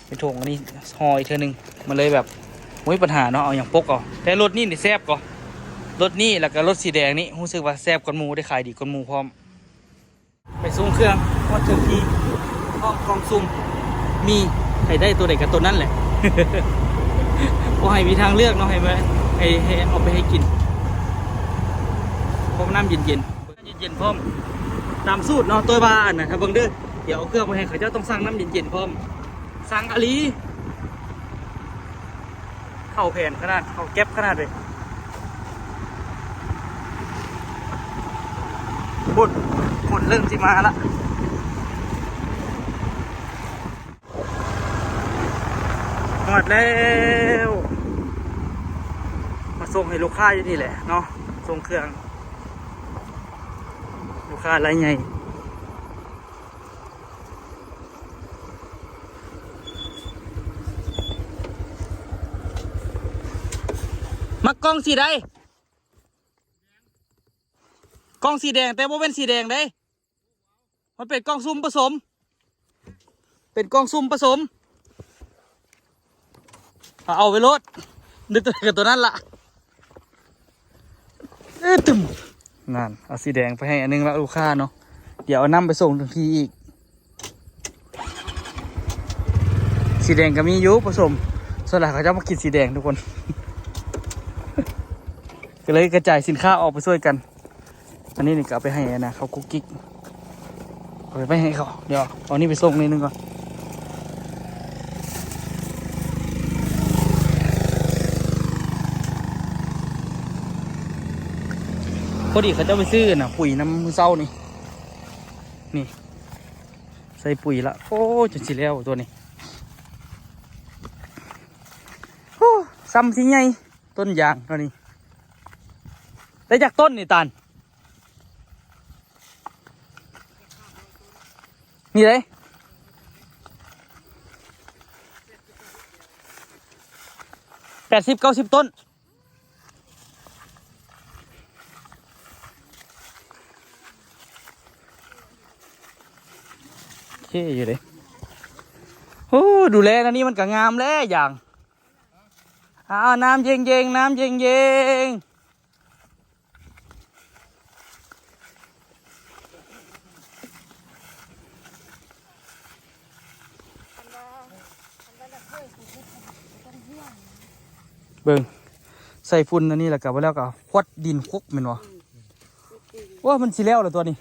ເປັນຖົງ ອັນນີ້ຫໍ່ອີກເທື່ອໜຶ່ງ ມັນເລີຍແບບບໍ່ມີບັນຫາເນາະ ເອົາຫຍັງປົກເອົາ. ແຕ່ລົດນີ້ນີ້ແຊບກວ່າ ລົດນີ້ ແລ້ວກໍລົດສີແດງນີ້ ຮູ້ສຶກວ່າແຊບກວ່າໝູ່ ໄດ້ຂາຍດີກວ່າໝູ່ພ້ອມ. ໄປສົ່ງເຄື່ອງຮອດເຖິງທີ່ ພ້ອມກ່ອງສຸ່ມ ມີໃຜໄດ້ຕົວໃດກໍຕົວນັ້ນແຫຼະ ບໍ່ໃຫ້ມີທາງເລືອກເນາະ ໃຫ້ມາ ໃຫ້ ໃຫ້ເອົາໄປໃຫ້ກິນ ພ້ອມນ້ຳເຢັນໆ ເຢັນໆພ້ອມ ຕາມສູດເນາະ. ໂຕວ່າອັນນະ ຖ້າເບິ່ງເດີ ດຽວເອົາເຄື່ອງໄປໃຫ້ເຂົາເຈົ້າ ຕ້ອງສັ່ງນ້ຳເຢັນໆພ້ອມ ສັ່ງອີ່ຫຼີ. ເຂົ້າແຜນຂະໜາດ ເຂົ້າແກັບຂະໜາດເລີຍ. ພຸ້ນ ຝົນເລີ່ມຊິມາລະ ຮອດແລ້ວ ມາສົ່ງໃຫ້ລູກຄ້າຢູ່ນີ້ແຫຼະເນາະ ສົ່ງເຄື່ອງ ລູກຄ້າລາຍໃຫຍ່. ມັກກ່ອງສີໃດ? ກ່ອງສີແດງ ແຕ່ບໍ່ແມ່ນສີແດງເດ້ ມັນເປັນກ່ອງສຸ່ມປະສົມ ເປັນກ່ອງສຸ່ມປະສົມ. ເອົາໄປໂລດ ນຶກຕົວໃດກໍຕົວນັ້ນລະ. ເອີ ຕຶມ ນັ້ນ ເອົາສີແດງໄປໃຫ້ອັນໜຶ່ງລະລູກຄ້າເນາະ ດຽວເອົານ້ຳໄປສົ່ງເຖິງທີ່ອີກ. ສີແດງກໍມີຢູ່ປະສົມ ສ່ວນຫຼາຍເຂົາເຈົ້າມາກິນສີແດງທຸກຄົນ ກໍເລີຍກະຈາຍສິນຄ້າອອກໄປຊ່ວຍກັນ. ອັນນີ້ນີ້ກໍເອົາໄປໃຫ້ອັນນະ ເຂົາກຸກກິກ ເອົາໄປໃຫ້ເຂົາ. ດຽວເອົານີ້ໄປສົ່ງໜ້ອຍໜຶ່ງກ່ອນ. ພໍດີເຂົາເຈົ້າໄປຊື້ນະ ປຸ໋ຍນຳມື້ເຊົ້ານີ້ ນີ້ ໃສ່ປຸ໋ຍລະ. ໂອ້ ຈົນຊິແລ້ວຕົວນີ້ ໂອ້ ຊ່ຳຊິໃຫຍ່ ຕົ້ນຢາງຕົວນີ້ ໄດ້ຈັກຕົ້ນນີ້ຕານ? ນີ້ເດ້ ແປດສິບເກົ້າສິບຕົ້ນ ໂອເຄຢູ່ເດ້. ໂອ້ ດູແລແນວນີ້ມັນກໍງາມແລ້ວຢາງ. ອ້າວ ນ້ຳເຢັນໆ ນ້ຳເຢັນໆ. ເບິ່ງ ໃສ່ຝຸ່ນອັນນີ້ແລ້ວກໍ ແລ້ວກໍຄວັດດິນຄົກແມ່ນບໍ່? ໂອ້ ມັນຊິແລ້ວແລ້ວຕົວນີ້.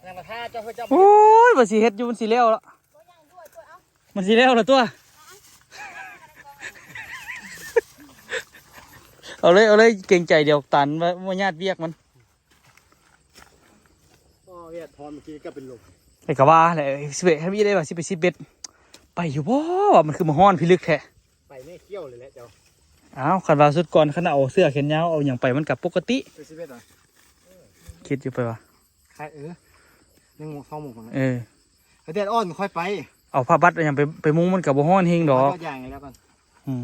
ຍັງລະຖ້າເຈົ້າ ເຈົ້າ ໂອ້ຍ ວ່າຊິເຮັດຢູ່ ມັນຊິແລ້ວລະ. ມັນຊິແລ້ວລະຕົວະ. ເອົາເລີຍ ເອົາເລີຍ ເກງໃຈດຽວຕານ ບໍ່ ບໍ່ຍາດວຽກມັນ. ອໍ ວຽກ ພໍເມື່ອກີ້ກໍເປັນລົມ. ໄປກະວ່າແຫຼະ ສິເອັດ ໃຫ້ມີໄດ້ວ່າຊິໄປສິເອັດ ໄປຢູ່ບໍ່ ວ່າມັນຄືມາຮ້ອນພິລຶກແທ້. ໄປແນ່ ຂຽວເລີຍແຫຼະເຈົ້າ. ອ້າວ ຄັນວ່າຊຸດກ່ອນ ຄັນເອົາເສື້ອແຂນຍາວ ເອົາຫຍັງໄປ ມັນກໍປົກກະຕິ. ໄປສິເອັດຫວາ? ຄິດຢູ່ໄປວ່າ ໃຄ ເອີ ໜຶ່ງໂມງ ສອງໂມງພຸ້ນນະ. ເອີ ແດດອ່ອນຄ່ອຍໄປ ເອົາຜ້າບັດຫຍັງໄປ ໄປມຸງ ມັນກໍບໍ່ຮ້ອນແຮງດອກ. ຢາງແລ້ວກ່ອນ. ອືມ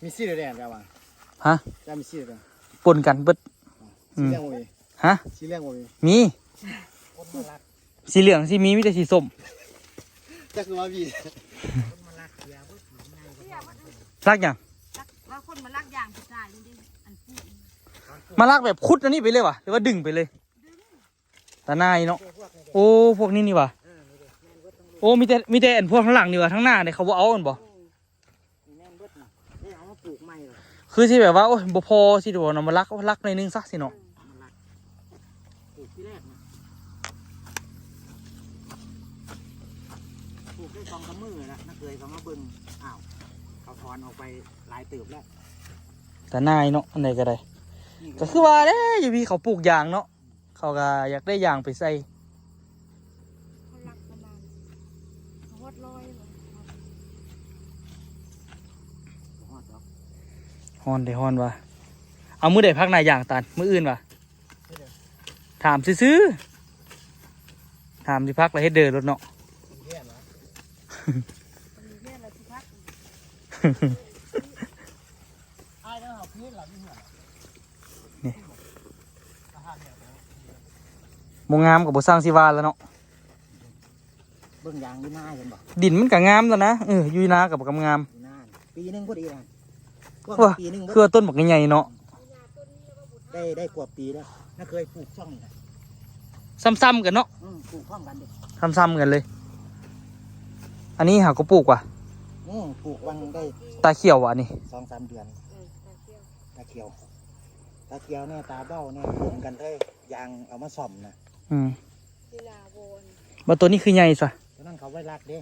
ມີສີແດງແລ້ວຫວາ? ຮະ? ຈະມີສີແດງ ປົນກັນເບິດ. ອືມ ສີແດງບໍ່ມີ? ຮະ? ສີແດງບໍ່ມີ? ມີ. ຄົນມາລັກ ສີເຫຼືອງຊິມີ ມີແຕ່ສີສົ້ມ. ຈັກວ່າມີ. ລັກຫຍັງ? ວ່າຄົນມາລັກຢາງຜູ້ຊາຍນີ້ເດ້ ອັນປູກ ມາລັກແບບຂຸດອັນນີ້ໄປເລີຍຫວາ ຫຼືວ່າດຶງໄປເລີຍ? ຕາໜ່າຍເນາະ. ໂອ້ ພວກນີ້ນີ້ຫວາ. ໂອ້ ມີແຕ່ ມີແຕ່ອັນພວກທາງຫຼັງນີ້ຫວາ ທາງໜ້ານີ້ເຂົາບໍ່ເອົາແມ່ນບໍ່? ນີ້ແມ່ນເບິດນະ ໄດ້ເອົາມາປູກໃໝ່ລະ ຄືຊິແບບວ່າ ໂອ້ຍ ບໍ່ພໍຊິບໍ່ເນາະ ມາລັກ ລັກໜ້ອຍໜຶ່ງຊະຊິເນາະ. ເອີ ມາລັກ ປູກທີແລກນະ ປູກໄດ້ສອງສາມມື້ລະ ນ້າເຂີຍເຂົາມາເບິ່ງ ອ້າວ ເຂົາຖອນອອກໄປຫຼາຍເຕີບແລ້ວ. ຕາໜ່າຍເນາະ ອັນໃດກໍໄດ້ ນີ້ກໍ ກໍຄືວ່າເດ້ ຢູ່ພີ້ເຂົາປູກຢາງເນາະ. ເຂົາກໍຢາກໄດ້ຢາງໄປໃສ່. ເຂົາລັກປະມານຮອດຮ້ອຍບໍ່? ບໍ່ຮອດດອກ. ຮ້ອນເດ້ ຮ້ອນວ່າ. ເອົາ ມື້ໃດພັກໜ້າຢາງຕານ? ມື້ອື່ນຫວາ? ມື້ໃດ? ຖາມຊື່ໆ ຖາມຊິພັກລະເຮັດເດີໂລດເນາະ. ມີວຽກຫວາ? ມີວຽກລະຊິພັກ. ອ້າຍເດີ ເຮົາຄືນລະຢູ່ເຮືອນ. ນີ້ ບໍ່ງາມກໍບໍ່ຊ່າງຊິວ່າແລ້ວເນາະ. ເບິ່ງຢາງຢູ່ນາເຫັນບໍ່? ດິນມັນກໍງາມແລ້ວນະ. ເອີ ຢູ່ນາກໍບໍ່ງາມ. ຢູ່ນາ ປີໜຶ່ງພໍດີນະ. ໂອ້ຍ ປີໜຶ່ງ ຄືວ່າຕົ້ນບັກໃຫຍ່ເນາະ. ໄດ້ ໄດ້ກວ່າປີແລ້ວ. ນ້າເຂີຍປູກຊ່ອງນີ້ນະ ຊ້ຳໆກັນເນາະ. ອືມ ປູກພ້ອມກັນເດ້ ຊ້ຳໆກັນເລີຍ. ອັນນີ້ຫາກໍປູກວ່າ. ອືມ ປູກວັງໄດ້ ຕາຂຽວຫວານີ້ ສອງສາມເດືອນ. ເອີ ຕາຂຽວ ຕາຂຽວ ຕາຂຽວແດ່ ຕາເບົ້າແດ່ ປົນກັນເລີຍ. ຢາງເອົາມາສ້ອມນະ. ອືມ ເວລາວອນ ບັດໂຕນີ້ຄືໃຫຍ່ຊະ. ໂຕນັ້ນເຂົາໄວ້ລັກເດ້.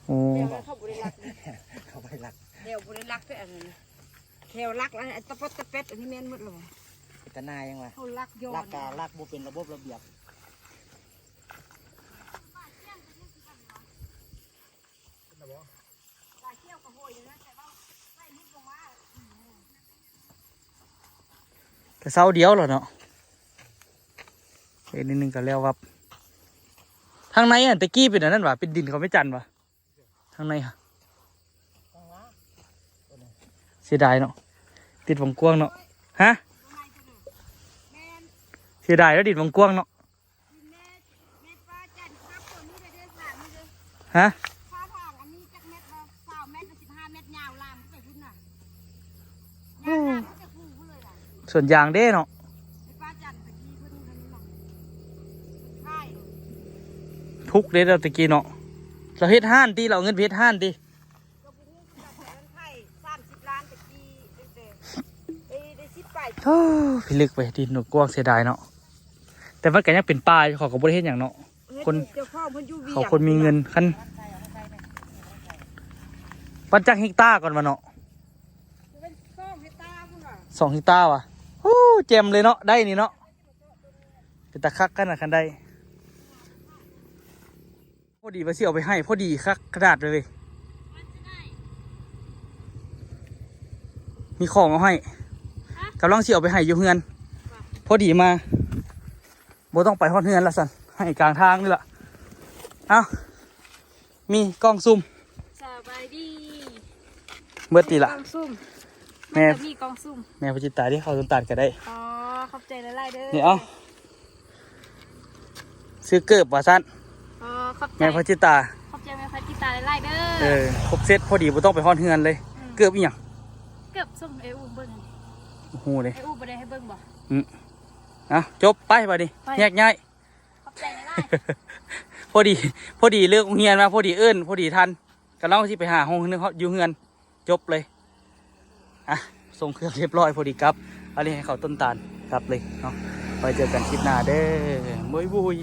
ໂອ້ ແຕ່ວ່າເຂົາບໍ່ໄດ້ລັກເດ້. ເຂົາໄວ້ລັກ ແຖວບໍ່ໄດ້ລັກແຕ່ອັນນັ້ນນະ ແຖວລັກ ອັນຕະປັດຕະແປັດ ອັນນີ້ແມ່ນໝົດແລ້ວ. ເປັນຕາໜ່າຍຫຍັງວະ ເຂົາລັກຍ້ອນ ລັກກະລັກບໍ່ເປັນລະບົບລະບຽບ. ກະເຊົ້າດຽວແລ້ວເນາະ ເຮັດນິດໜຶ່ງກະແລ້ວວັບ. ທາງໃນຫັ້ນແຕ່ກີ້ເປັນອັນນັ້ນຫວາ ເປັນດິນເຂົາໄມ້ຈັນຫວາ ທາງໃນຫັ້ນ. ເສຍດາຍເນາະ ດິນຫວ່າງກວ້າງເນາະ. ຮະ ເສຍດາຍແລ້ວດິນຫວ່າງກວ້າງເນາະ. ຮະ ສວນຢາງເດ້ເນາະ. ທຸກເດ້ແລ້ວແຕ່ກີ້ເນາະ ລາວເຮັດຮ້ານຕິ ລາວເອົາເງິນໄປເຮັດຮ້ານຕິ. ໂອ້ ພິລຶກໄປ ດິນກວ້າງເສຍດາຍເນາະ. ແຕ່ມັນກໍຍັງເປັນປ່າຢູ່ ເຂົາກໍບໍ່ໄດ້ເຮັດຫຍັງເນາະ. ຄົນ ເຂົາຄົນມີເງິນ ຄັນ ປັນຈັກເຮັກຕາກ່ອນວ່າເນາະ. ສອງເຮັກຕາຫວາ. ໂອ້ ແຈ່ມເລີຍເນາະ ໄດ້ນີ້ເນາະ ເປັນຕາຄັກຂະໜາດ ຄັນໄດ້. ພໍດີວ່າຊິເອົາໄປໃຫ້ ພໍດີຄັກຂະໜາດເລີຍ ມີຂອງເອົາໃຫ້. ກຳລັງຊິເອົາໄປໃຫ້ຢູ່ເຮືອນ ພໍດີມາ ບໍ່ຕ້ອງໄປຮອດເຮືອນລະຊັ້ນ ໃຫ້ກາງທາງນີ້ລະ. ເອົ້າ ມີກ່ອງຊຸ່ມ. ສະບາຍດີ. ເບິດຕິລະ ມີກ່ອງຊຸ່ມ. ແມ່ ມັນກໍມີກ່ອງຊຸ່ມ. ແມ່ພະຈິດຕາເດ້ ເຂົ້າຕົ້ນຕານກໍໄດ້. ອໍ ຂອບໃຈຫຼາຍໆເດີ. ນີ້ເອົາ ຊື້ເກີບວ່າຊັ້ນ. ອໍ ຂອບໃຈ ແມ່ພະຈິດຕາ. ຂອບໃຈແມ່ພະຈິດຕາຫຼາຍໆເດີ. ເອີ ຄົບເຊັດ ພໍດີບໍ່ຕ້ອງໄປຮອດເຮືອນເລີຍ. ອືມ ເກີບອີ່ຫຍັງ? ເກີບສົ່ງໄອ້ອູ້ເບິ່ງ. ບໍ່ຮູ້ເດ້ ໄອ້ອູ້ບໍ່ໄດ້ໃຫ້ເບິ່ງບໍ່? ອືມ ເອົາ ຈົບ ໄປບາດນີ້ ໄປ ແຍກຍ້າຍ. ຂອບໃຈຫຼາຍໆ. ພໍດີ ພໍດີເລີກໂຮງຮຽນມາ ພໍດີເອີ້ນ ພໍດີທັນ ກຳລັງຊິໄປຫາຫ້ອງຢູ່ເຮືອນ ຈົບເລີຍ. ອ່ະ ສົ່ງເຄື່ອງຮຽບຮ້ອຍ ພໍດີກັບ ອັນນີ້ໃຫ້ເຂົາຕົ້ນຕານກັບເລີຍເນາະ. ໄວ້ເຈີກັນຄລິບໜ້າເດີ ບາຍບາຍ.